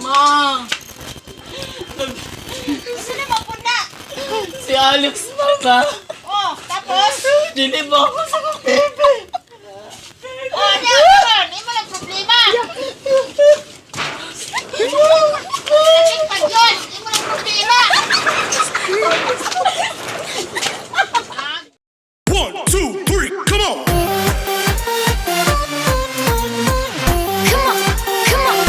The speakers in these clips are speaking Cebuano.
Ma! Sino mo po na? Si Alex, mama! Oh, tapos? Dili ba ako sa kong bebe? Oh, niya, karon, imo lang problema. Sakit pa yun, imo lang problema. One, two, three, come on! Come on, come on.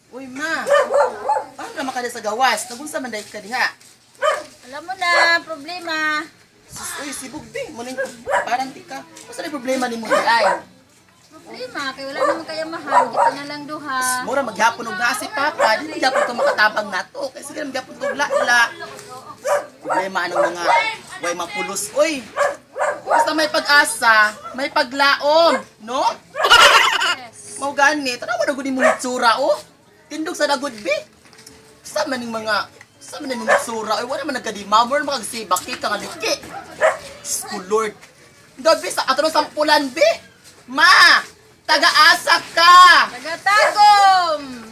Uy, ma. Paano naman ka sa gawas? Nagunsa man dahil ka diha. Alam mo na, problema. Sus, uy, sibog di. Muning parang di ka. Basta na problema ni mo di ay. Problema, kay wala naman kaya mahal, kita na lang duha. Mura maghapon og naa si Papa. Di maghapon to makatabang nato. Kay sige maghapon to la. Problema anong mga way mapulos. Uy. Basta may pag-asa, may paglaom, no? Yes. Mao gani, tanawa na gud imong itsura oh. Tindog sa dagod bi. Sa man ning mga sa man ning mga itsura oy, wala man nagkadima, mo man makagsibak kay ka nga liki. Diyos ko, Lord. Gabi sa ato sampulan bi. Ma, taga-asa ka. Tagatagom!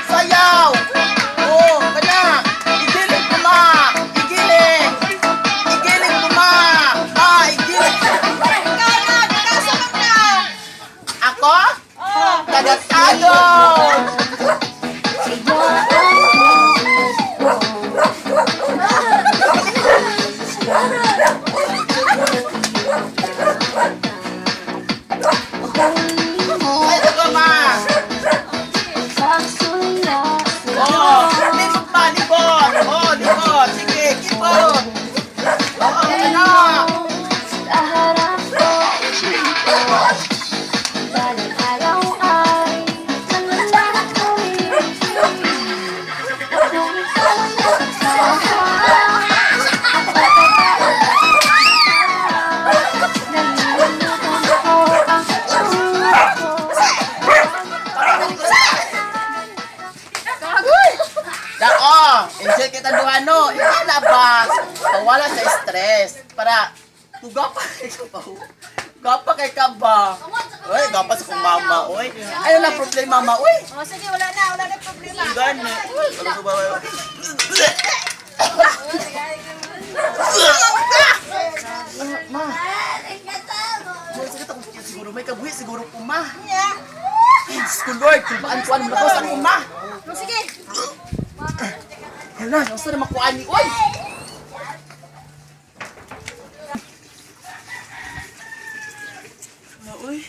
Sayaw. Oh, kana. Igiling ko ma. Igiling. Igiling ko ma. Ma, igiling. Ikaw na, taga na! Ako? Oh, Taga-tagong. Ay, taga ma. Oh, libot ma, libot. Oh, libot. Sige, kipot. Oh, ano? Dako, enjoy kita duha no. Ikaw na ba? Pawala sa stress. Para gapa kay ka ba? Gapa kay ka ba? Oy, gapa sa kong mama, oy. Ano na problema, mama, oy? oh sige, wala na problema. Gani. Oy, ano ba? Ma. May sakit ako siguro. May kabuhi siguro po, ma. Ay, Diyos ko, Lord. Kulbaan ko, ano na ko, ma. Oh, sige. Hala, nasa na makuha ni Oy! Na, uy.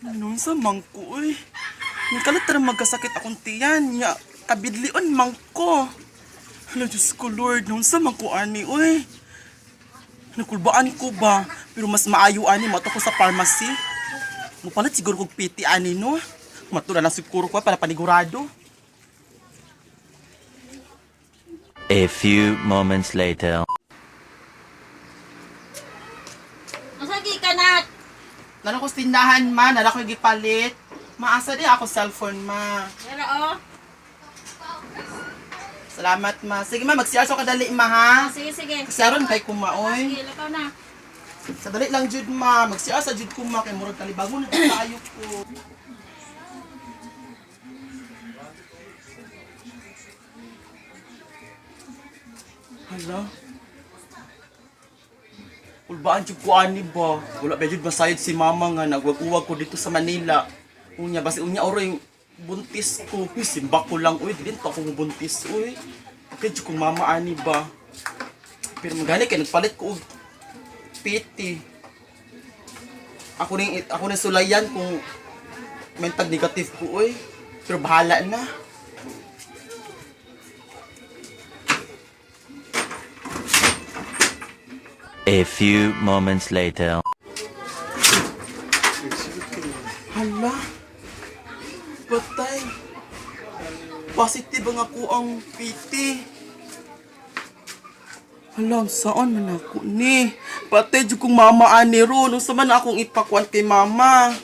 Nanon sa mangko, uy. Nagkalat na magkasakit akong tiyan. Nya, kabidlion mangko. Hala, Diyos ko, Lord. Noon sa mangko, ani, uy. Nakulbaan ko ba? Pero mas maayo, ani, mato ko sa pharmacy. Mupalit siguro kog PT, ani, no? Mato na lang siguro ko para panigurado. A few moments later. Masagi ka na. Nala ko sa tindahan, ma. Nala ko gipalit. Maasa di ako cellphone, ma. Pero oh. Salamat, ma. Sige, ma. Mag-CR sa kadali, ma, ha? Oh, sige, sige. Kasaron kay kumaoy. Sige, lakaw na. Sa dali lang, jud, ma. Mag-CR sa jud ko, ma. Kay murag talibagon na tayo ko. Hala. Ulbaan jud ko ani ba? Wala ba jud masayod si mama nga nagwag-uwag ko dito sa Manila. Unya basi unya oroy buntis ko. Uy, simba ko lang uy, dili to ako buntis uy. Okay jud kong mama ani ba? Pero magani kay nagpalit ko og PT. Ako ning sulayan kung mentag negative ko uy. Pero bahala na. A A few moments later. Hala. Patay. Positive ang ako ang PT. Hala, saan man ako ni? Patay jud kong mama ani ron. Unsa man akong ipakuan kay mama?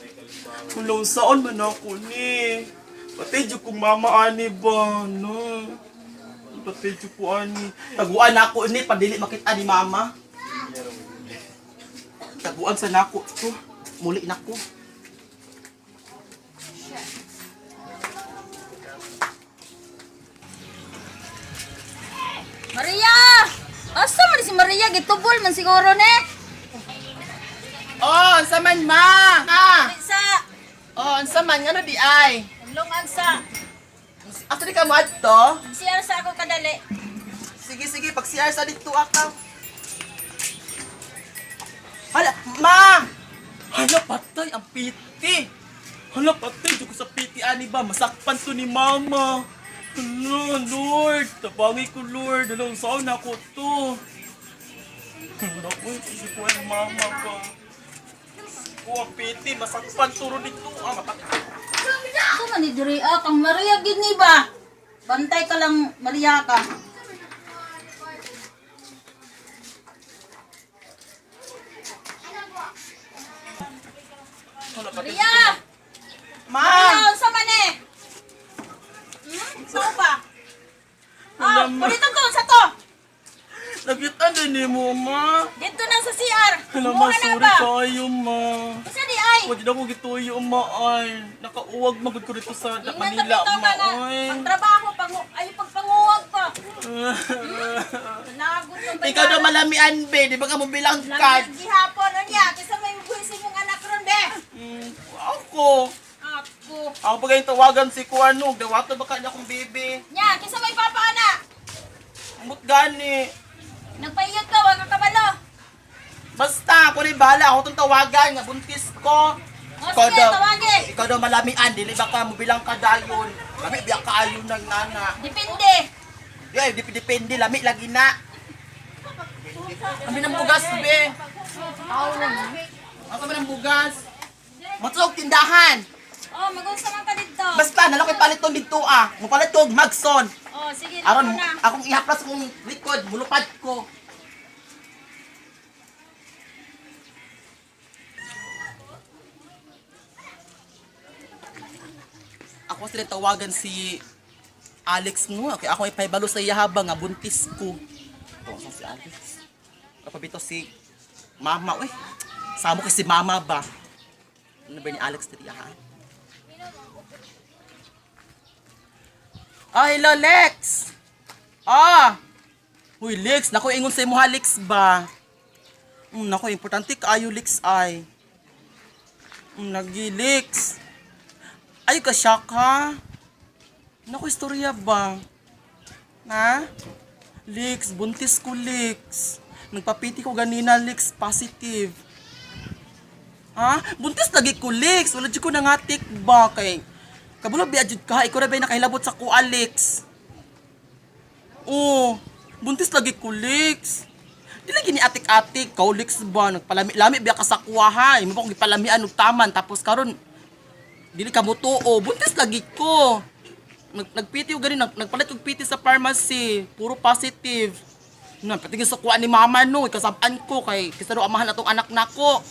Hala, saan man ako ni? Patay jud kong mama ani ba? No. Patay jud ko ani. Taguan ako ni padili makita ni mama. Taguan sa nako to. Muli nako. Maria! Asa man si Maria gitubol man siguro ne? Oh, unsa man ma? Ha? Sa Oh, unsa man ngano di ay? lungan sa Asa di ka mo adto? CR sa ako kadali. Sige, sige, pag CR sa dito akaw. Hala, ma! Hala, patay ang PT. Hala, patay. Diyos ko sa PT, ani ba? Masakpan to ni mama. Hala, Lord. Tabangi ko, Lord. Hala, saan ako to? Hala, ko, hindi ko ang mama ba? Ko ang PT, masakpan to ron dito. Ah, mapatay. Ito man ni diri ah, kang Maria gid ni ba? Bantay ka lang Maria ka. Hala, patay. Maria! Ma! Maria, unsa man eh? Hmm? Sao pa? Wala, Ah, ma. ulitan ko unsa to? Nakita din ni mo, ma. Dito na sa CR. Hala, ma, Muha na sorry ba? kayo, ma. Unsa di ay? Wala na ko gituyo, ma, ay. Nakauwag magod ko dito sa Ingnan Manila, ka bitaw ma, ka nga. ay. Pagtrabaho, pang, ay pagpanguwag pa. Lagot ng Ikaw daw malamian, be. Di ba ka mo bilang card? Lami gihapon unya kaysa may buhisin mong anak ron be. Ako. Ako. Ako pa kayong tawagan si Kuano. Dawato ba kanya akong baby? Nya, kaysa may papa ana. Amot gani. Nagpaiyot ka, wag ka kabalo. Basta, ako ni bala. Ako itong tawagan. Nga buntis ko. O sige, tawagin. Ikaw daw malamian. Dili ba ka mo bilang ka dayon? Lami biya ka ayon ng nana. Depende. Di ay, depende. Lami lagi na. Kami ng bugas, be. Ako man ang bugas. Matulog tindahan. Oh, magunsa man ka dito. Basta, nalaki palit tong dito ah. Mupalit tong Magson. Oh, sige, Aron, dito na. akong ihaplas kong likod, mulupad ko. Ako sila tawagan si Alex no. Okay, ako ipahibalo sa iya habang nga buntis ko. Ito, saan si Alex? Kapabito si Mama, uy. Samo kay si Mama ba? Ano ba ni Alex diri ha? Ah, hello Lex. Ah. Uy, Lex, nako ingon sa imo ha, Lex ba? Nako importante kaayo Lex ay. Nagi Lex. Ay ka shock ha? Naku, istorya ba? Na? Lex, buntis ko, Lex. Nagpapiti ko ganina, Lex, positive. Ha? Buntis lagi ko, Lex. Wala jud ko nangatik ba kay Kabulo biya jud ka, ikaw ra ba nakahilabot sa kuha, Lex? Oo, buntis lagi ko, Lex. Di lagi ni atik-atik, kau Lex ba? Nagpalami-lami biya ka sa kuha, ha? Imo pa kong gipalamian og taman tapos karon dili ka motuo, buntis lagi ko. Nagpiti og gani, nagpalit og piti sa pharmacy, puro positive. Na, patingin sa kuha ni mama no, ikasab-an ko kay kaysa daw amahan atong anak nako.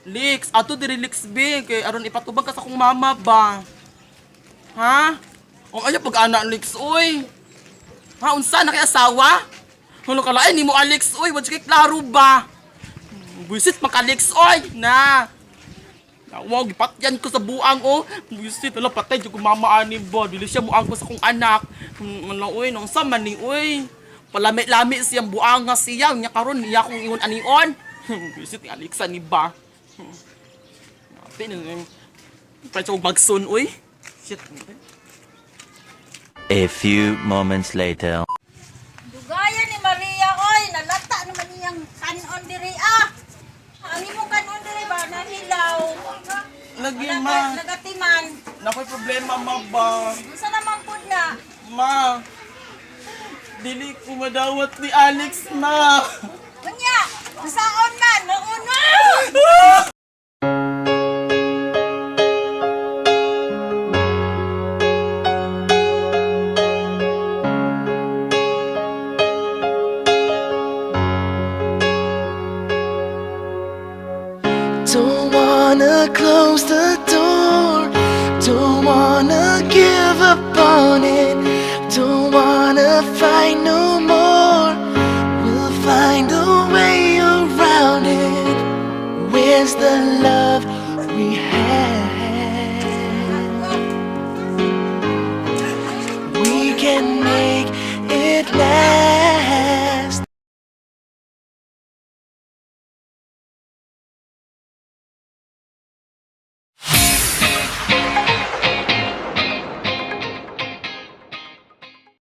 Lex, ato diri Lex B kay aron ipatubang ka sa akong mama ba. Ha? O ayaw pag ana Lex oy. Ha unsa na kay asawa? Hulo ka lain nimo Alex oy, wa kay klaro ba? Buisit man ka Alex oy na. Wow, gipatyan ko sa buang oh. Buisit ala patay jud ko mama ani ba. Dili siya muang ko sa akong anak. Manla oy, nang sa man ni oy. Palami-lami siyang buang nga siya nya karon niya akong ingon anion. Buisit ni Alexa ni ba. Ate na Try sa magsun oy. Shit. A few moments later. Dugayan ni Maria oy, nalata naman niyang kanon diri ah. Ang imong kanon diri ba nahilaw. Lagi Wala ma. ka nagatiman. Nakoy problema ma ba. Unsa naman pud na? Ma. Dili ko madawat ni Alex ma. Saon man, mauna. Don't wanna close the door. Don't wanna give up on it. Don't wanna find no